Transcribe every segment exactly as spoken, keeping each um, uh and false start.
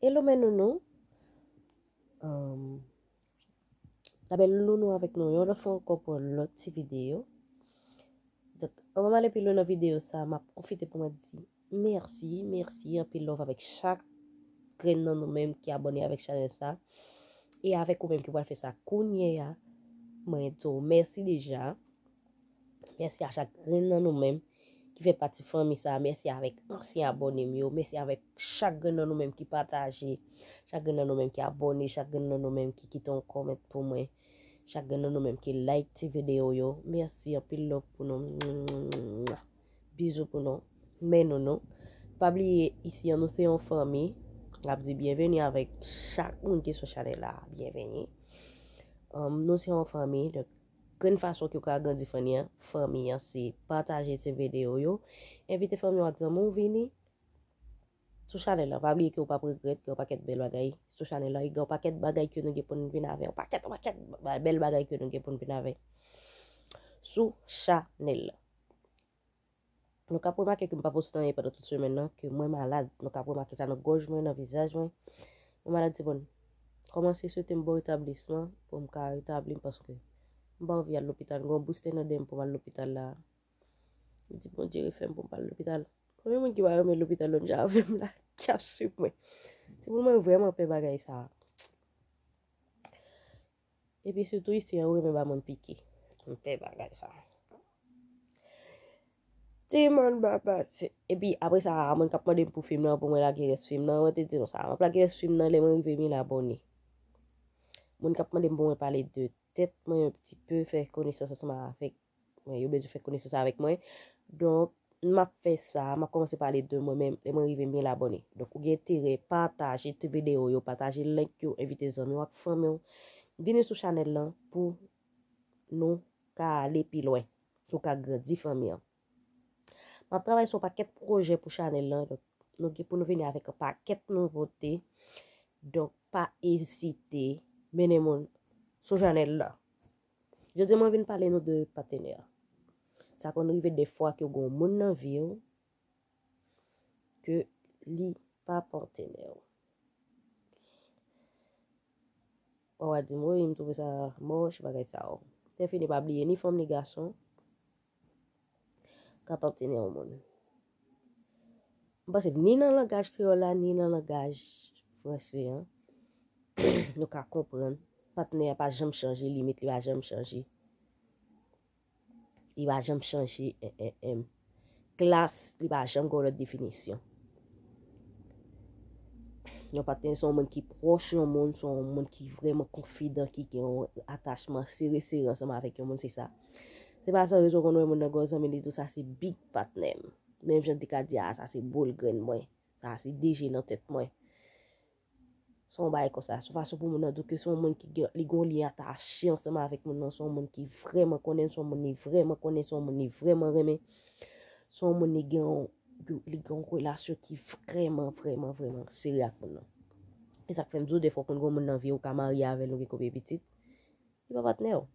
Hello, mes nounous. Um, la belle nounou avec nous, yon lòt fwa ankò pou yon lòt ti videyo. Donk, anvan m ale pi lwen nan videyo sa, m ap pwofite pou mwen di mèsi, mèsi, anpil love avèk chak grenn nan nou menm ki abòne avèk chanèl sa. E avèk ou menm ki pral fè sa kounye a, mwen di w mèsi deja. Mèsi a chak grenn nan nou menm ki fè pati fanmi sa. Mèsi avèk ansyen abòne m yo. Mèsi avèk chak grenn nan nou menm ki pataje, chak grenn nan nou menm ki abòne, chak grenn nan nou menm ki kite yon comment pou mwen, chak grenn nan nou menm ki like ti videyo yo. Mèsi, anpil love pou nou. Bizou pou nou. Men nou nou. Pa bliye, isi an nou se yon fanmi. N ap di byenveni avèk chak moun ki sou chanèl la. Byenveni. Um, nou se yon fanmi. Donk, grenn fason ke w ka agrandi fanmi an, fanmi an, se pataje ti videyo yo. Envite fanmi w ak zanmi w vini sou chanèl la. Pa bliye ke w p ap regrèt, gen yon pakèt bèl bagay sou chanèl la. E gen yon pakèt bagay ke nou gen pou n vin avè. Yon pakèt, yon pakèt ba- bèl bagay ke nou gen pou n vin avè sou chanèl la. Nou ka ap remake ke m pa poste anyen pandan tout semèn nan, ke mwen malad. Nou ka ap remake sa nan gòj mwen, nan vizaj mwen. Mwen malad, timoun. Kòmanse swete m bon retablisman pou m ka retabli m paske m pa anvi al lopital. M gen yon bouste nan dèyè m pou m al lopital la. M di Bondye refè m pou m pa al lopital. Konbyen moun ki pa renmen lopital menm jan avè m la? Ki ap swiv mwen? Timoun, mwen vrèman pè bagay sa. Epi sitou isi an, yo renmen ba moun pike. M pè bagay sa. Timoun, papa, se, epi apre sa, moun k ap mande m pou fim nan, pou mwen lage rès fim nan, mwen te di nou sa, m ap lage rès fim nan lè mwen rive mil abòne. Moun k ap mande m pou mwen pale de tèt mwen yon ti pe, fè konesans ansanm avèk mwen, yo bezwen fè konesans avèk mwen. Donk, m ap fè sa, m ap kòmanse pale de mwen menm lè mwen rive mil abòne. Donk, ou gen enterè, pataje ti videyo yo, pataje link yo, envite zanmi w ak fanmi w. Vini sou chanèl lan pou nou ka ale pi lwen, pou ka grandi fanmi an. M ap travay sou yon pakèt pwojè pou chanèl lan. Donk, nou gen pou nou vini avèk yon pakèt nouvote. Donk, pa ezite mennen moun sou chanèl lan. Jodi a, mwen vin pale nou de patnè. Sa konn rive defwa ke w gen yon moun nan vi w ke li pa patnè w. Ou a di m, wi, m twouve sa mòch, bagay sa yo. Te fini pa bliye ni fanm ni gason k ap patnè yon moun. M panse ni nan langaj kreyòl la, ni nan langaj franse an, nou ka konprann. Patnè a pa janm chanje, limit li pa janm chanje. Li pa janm chanje, en, en, en. Klas, li pa janm gen yon lòt definisyon. Yon patnè, se yon moun ki pwòch yon moun, se yon moun ki vrèman konfidan, ki gen yon atachman sere, sere ansanm avèk yon moun, se sa. Se pa san rezon konn wè moun nan gen yon zanmi, li di w sa se big patnè m. Menm jan l te ka di, a, sa se boul grenn mwen, sa se D J nan tèt mwen. Se yon bagay konsa. Se yon fason pou moun nan di w ke se yon moun ki gen, li gen yon lyen atache ansanm avèk moun nan. Se yon moun ki vrèman konnen l, se yon moun li vrèman konnen, se yon moun li vrèman renmen. Se yon moun li gen yon, li gen yon relasyon ki vrèman, vrèman, vrèman sere ak moun nan. E sa k fè m di w, defwa w konn gen yon moun nan vi w, ou ka marye avè l, nou gen konbyen pitit. Li pa patnè w.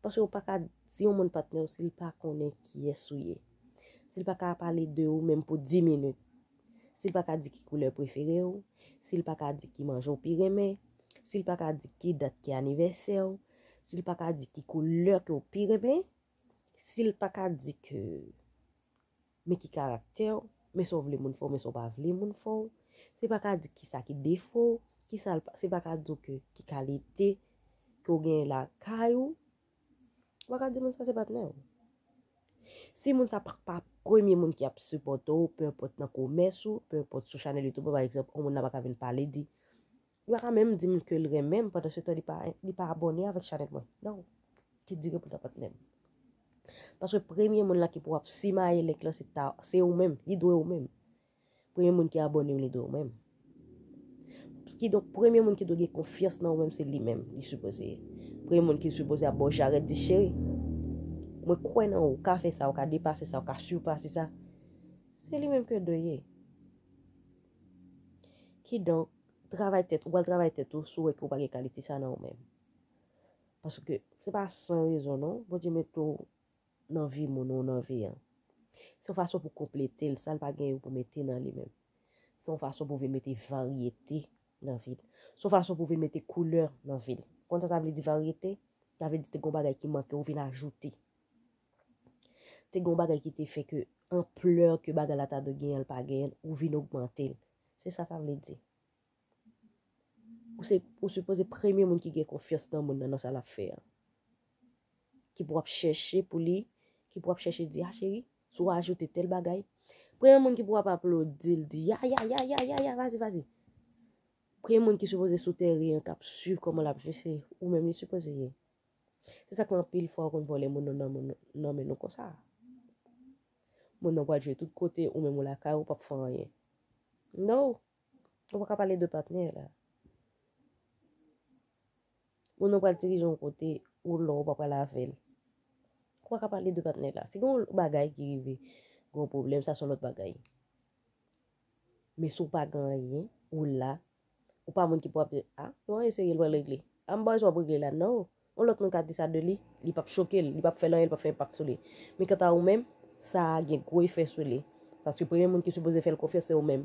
Paske ou pa ka di yon moun patnè w si l pa konnen kiyès ou ye. Si l pa ka pale de ou menm pou dis minit. Si l pa ka di ki koulè prefere w. Si l pa ka di ki manje w pi renmen. Si l pa ka di ki dat ki anivèsè w. Si l pa ka di ki koulè ke w pi renmen. Si l pa ka di ke men ki karaktè w, men sa w vle moun fè w, men sa w pa vle moun fè w. Si l pa ka di kisa ki defo w, kisa l pa, si l pa ka di w ke ki kalite ke w genyen lakay ou, ou pa ka di moun sa se patnè w. Si moun sa pa, pa premye moun ki ap sipòte w, pe enpòt nan komès ou, pe enpòt sou chanèl YouTube, pa egzanp, yon moun nan pa ka vin pale di, li pa ka menm di m ke l renmen m, pandan se tan li pa, li pa abòne avèk chanèl mwen. Non. Ki dire pou l ta patnè m. Paske premye moun la ki pou ap simaye link lan, se ta, se ou menm, li dwe ou menm. Premye moun ki abòne m, li dwe ou menm. Kidonk, premye moun ki dwe gen konfyans nan ou menm, se li menm, li sipoze ye. Premye moun ki sipoze ap ba w jarèt di, cheri, mwen kwè nan ou, ou ka fè sa, ou ka depase sa, ou ka sipase sa. Se li menm ke dwe ye. Kidonk, travay tèt, ou pral travay tèt ou, si w wè ke ou pa gen kalite sa nan ou menm. Paske se pa san rezon non, Bondye mete w nan vi moun ou nan vi an. Se yon fason pou konplete l, sa l pa gen yo pou mete nan li menm. Se yon fason pou vin mete varyete nan vi l. Se yon fason pou vin mete koulè nan vi l. Konn sa sa vle di varyete? Sa vle di te gen yon bagay ki manke, ou vin ajoute. Te gen yon bagay ki te fè ke anplè ke bagay la ta dwe genyen, l pa genyen, ou vin ogmante l. Se sa sa vle di. Ou se, ou sipoze premye moun ki gen konfyans nan moun nan, nan sa l ap fè a. Ki pou ap chèche pou li, ki pou ap chèche di, a cheri, si w ajoute tèl bagay. Premye moun ki pou ap aplodi l, di, ya, ya, ya, ya, ya, ya, vazi, vazi. Premye moun ki sipoze sou teren an, k ap swiv kòman l ap jwe, se ou menm li sipoze ye. Se sa k fè anpil fwa w konn vòlè moun nan, nan, nan men nou konsa. Moun nan pral jwe tout kote, ou menm ou lakay, ou p ap fè anyen. No! Ou pa ka pale de patnè la. Moun nan pral dirije yon kote, ou lò, ou pa pral avè l. Ou pa ka pale de patnè la. Si gen yon bagay ki rive, gen yon pwoblèm, sa se yon lòt bagay. Men si w pa gen anyen, ou la, ou pa moun ki pou ap di, a, yo anyen serye l pral regle. A, m pa wè sa w ap regle la, no. Yon lòt moun ka di sa de li, li p ap choke l, li p ap fè l anyen, li p ap fè enpak sou li. Men kanta ou menm, sa a gen gwo efè sou li. Paske premye moun ki sipoze fè l konfyans se ou menm.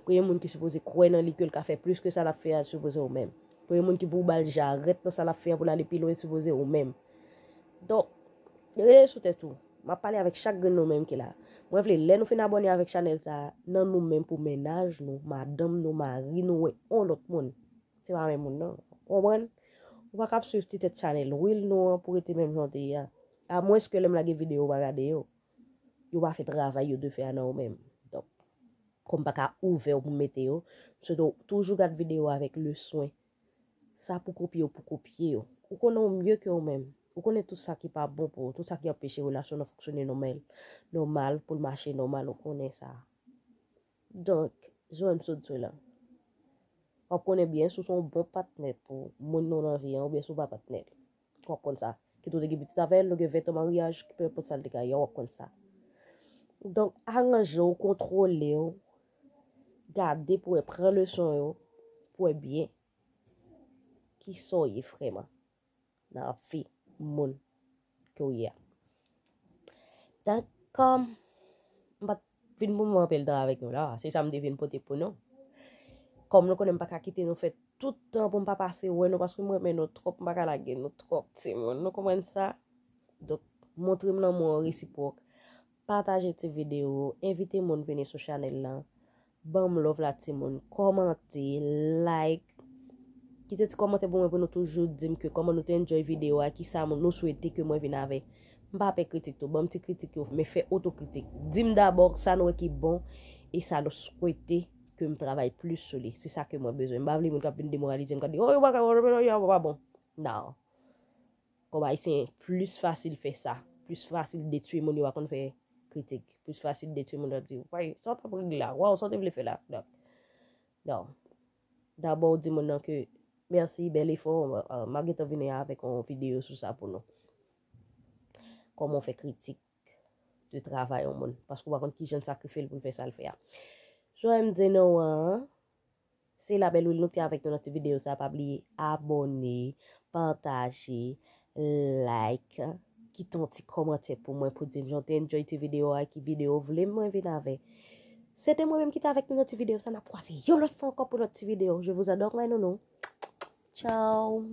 Premye moun ki sipoze kwè nan li ke l ka fè plis ke sa l ap fè a sipoze ou menm. Premye moun ki pou ba l jarèt nan sa l ap fè a pou l ale pi lwen sipoze ou menm. Donk, rele sou tèt ou. M ap pale avèk chak grenn nou menm ki la. Mwen vle lè nou fin abòne avèk chanèl sa a, nan nou menm pou mennaj nou, madanm nou, mari nou, wè yon lòt moun. Se pa menm moun nan. Ou konprann? Ou pa ka ap swiv ti tèt chanèl real nou an pou rete menm jan w te ye a. Amwens ke lè m lage videyo ou pa gade yo. Yo pa fè travay yo dwe fè a nan ou menm. Donk, kòm m pa ka ouvè w pou m mete yo, m swete w toujou gad videyo a avèk le swen. Sa pou kopye w, pou kopye yo. Ou konnen w mye ke ou menm. Ou konnen tout sa ki pa bon pou ou, tout sa ki anpeche relasyon nan fonksyone nòmal, nòmal, pou l mache nòmal, ou konnen sa. Donk, jan m sot di la, w ap konnen byen si w se yon bon patnè pou moun nou nan vi an, oubyen si w pa patnè l. W ap konn sa. Kit ou te gen pitit avè l, nou gen ven tan maryaj, pe enpòt sa l te ka ye a, w ap konn sa. Donk, aranje w, kontwole w, gade pou wè, pran leson yo, pou wè byen kisa w ye vrèman nan vi moun ke w ye a. Dakò, m pa t vin pou m anpil tan avèk nou la, se sa m te vin pote pou nou. Kòm nou konnen m pa ka kite nou fè tout tan pou m pa pase wè nou, paske m renmen nou twòp, m pa ka lage nou twòp, timoun. Nou konprann sa? Donk, montre m lanmou an resipwòk. Pataje ti videyo, envite moun vini sou chanèl la. Ban m love la, timoun. Kòmante, like. Kite ti kòmantè pou mwen pou nou toujou di m ke kòman nou te enjoy videyo a, kisa nou swete ke mwen vin avè. M pa pè kritik tou. Ban m ti kritik yo, men fè otokritik. Di m dabò sa nou wè ki bon e sa nou swete ke m travay plis sou li. Se sa ke mwen bezwen. M pa vle moun k ap vin demoralize m, k ap di, oh, yo pa ka, yo pa bon. Non. Kòm ayisyen, plis fasil fè sa. Plis fasil detwi moun yo pa konn fè kritik. Plis fasil detwi moun yo ap di, way, sa w t ap regle la? Waw, sa w te vle fè la? Donk, non. Dabò w di moun nan ke, mèsi, bèl efò, euh, m a gentan vini avèk yon videyo sou sa pou nou. Kòman w fè kritik de travay yon moun. Paske w pa konn kijan l sakrifye l pou l fè sa l fè a. So, M D nou an, se Labelle Will nou te avèk nou nan ti videyo sa. Pa bliye abòne, pataje, like, kite yon ti kòmantè pou mwen pou di m jan w te enjoy ti videyo a, ki videyo w vle mwen vin avè. Se te mwen menm ki te avèk nou nan ti videyo sa. N ap kwaze yon lòt fwa ankò pou lòt ti videyo. Je vous adore, my nounou. Ciao.